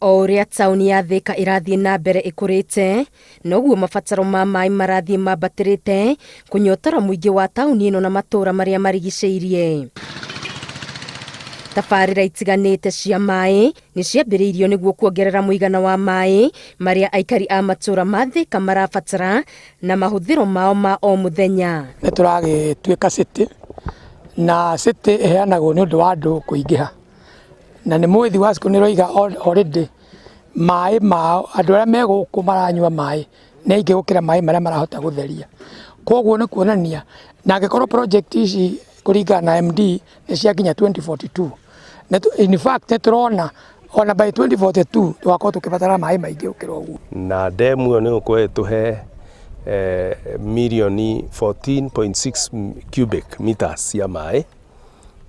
O ũrĩa taũni ya Thĩka ĩrathiĩ na mbere ĩkũrĩte, noguo mabataro ma maĩ marathiĩ mambatĩrĩte kũnyotora mũingĩ wa taũni ĩno na matũũra marĩa marigicĩirie. Tabarĩra itiganĩte cia maĩ nĩ ciambĩrĩirio nĩguo kuongerera mũigana wa maĩ marĩa aikari a matũũra ma Thĩka marabatara na mahũthĩro mao ma o mũthenya. Nĩ tũragĩtuĩka city na city ĩheanagwo nĩ ũndũ wa andũ kũingĩha. Na nĩ mũĩ Thiwasco nĩ ĩroiga already maĩ mao andũ arĩa me gũkũ maranyua maĩ nĩ aingĩ gũkĩra maĩ marĩa marahota gũtheria. Koguo nĩ kuonania na angĩkorwo project ici kũringana na MD nĩ ciakinya 2042, in fact nĩ tũrona ona by 2042 tũgakorwo tũkĩbatara maĩ maingĩ gũkĩra ũguo. Na ndemu ĩyo nĩ ĩgũkorwo ĩgĩtũhe mirioni 14.6 cubic meters cia maĩ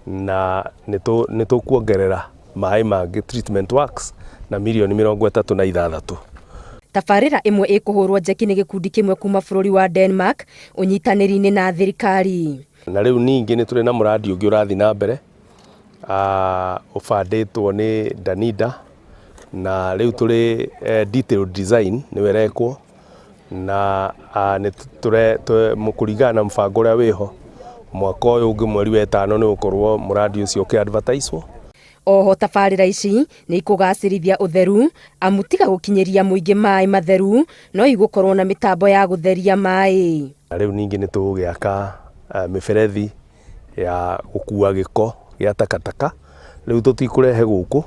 na nĩ tũkuongerera maĩ mangĩ treatment works na mirioni 36. Tabarĩra ĩmwe ĩkũhũrwo njeki nĩ gĩkundi kĩmwe kuma bũrũri wa Denmark ũnyitanĩri-inĩ na thirikari. Na rĩu ningĩ nĩ tũrĩ na mũrandi ũngĩ ũrathiĩ na mbere ũbandĩtwo nĩ Danida na rĩu tũrĩ detailed design nĩyo ĩrekwo na nĩ kũringana na mũbango ũrĩa wĩho mwaka ũyũ ũngĩ mweri wa ĩtano nĩ ũgũkorwo mũrandi ũcio ũkĩ advertise wo. Oho tabarĩra ici nĩ ikũgacĩrithia ũtheru amu tiga gũkinyĩria mũingĩ maĩ matheru no igũkorwo na mĩtambo ya gũtheria maĩ. Na rĩu ningĩ nĩ tũgũgĩaka mĩberethi ya gũkua gĩko gĩa takataka, rĩu tũtikũrehe gũkũ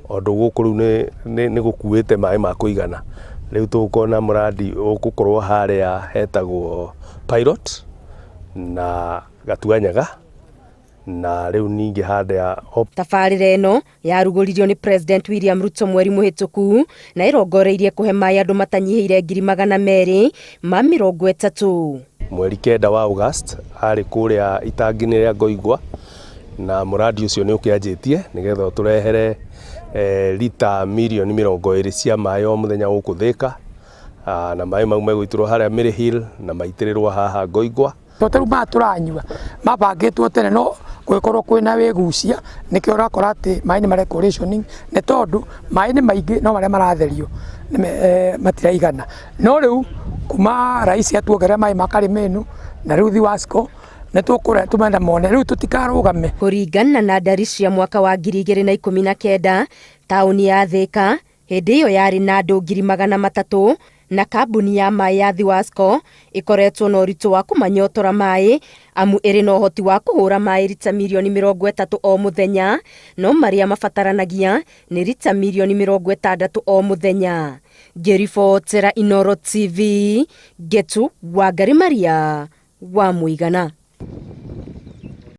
tondũ gũkũ rĩu nĩ gũkuĩte maĩ ma kũigana. Rĩu tũgũkorwo na mũrandi ũgũkorwo harĩa hetagwo Pilot na Gatuanyaga na rĩu ningĩ harĩa. Tabarĩra ĩno yarugũririo nĩ President William Ruto mweri mũhĩtũku na ĩrongoreirie kũhe maĩ andũ matanyihĩire 230,000. Mweri 9 wa August arĩ kũrĩa itangi-inĩ rĩa Ngoingwa na mũrandi ũcio nĩ ũkĩanjĩtie nĩgetha ũtũrehere rita mirioni 20 cia maĩ o mũthenya gũkũ Thĩka, na maĩ mau megũitĩrwo harĩa Mĩrĩ Hill na maitĩrĩrwo haha Ngoingwa. To ta rĩu maya tũranyua mabangĩtwo tene no kũngĩkorwo kwĩna wĩgucia nĩkĩo ũrakora atĩ maĩ nĩ marekwo rationing nĩ tondũ maĩ nĩ maingĩ no marĩa maratherio matiraigana. No rĩu kuma rais atuongerera maĩ ma Karĩmĩnu na rĩu Thiwasco nĩ tũkũrĩa tũmenda mone rĩu tũtikarũgame. Kũringana na ndari cia mwaka wa 2019, taũni ya Thĩka hĩndĩ ĩyo yarĩ na andũ 300,000 na kambuni ya maĩ ya Thiwasco ĩkoretwo na ũritũ wa kũmanyotora maĩ amu ĩrĩ na ũhoti wa kũhũra maĩ rita mirioni 30 o mũthenya no marĩa mabataranagia nĩ rita mirioni 60 o mũthenya. Ngĩribotera Inooro TV, Ngetu Wangari Maria wa Mũigana.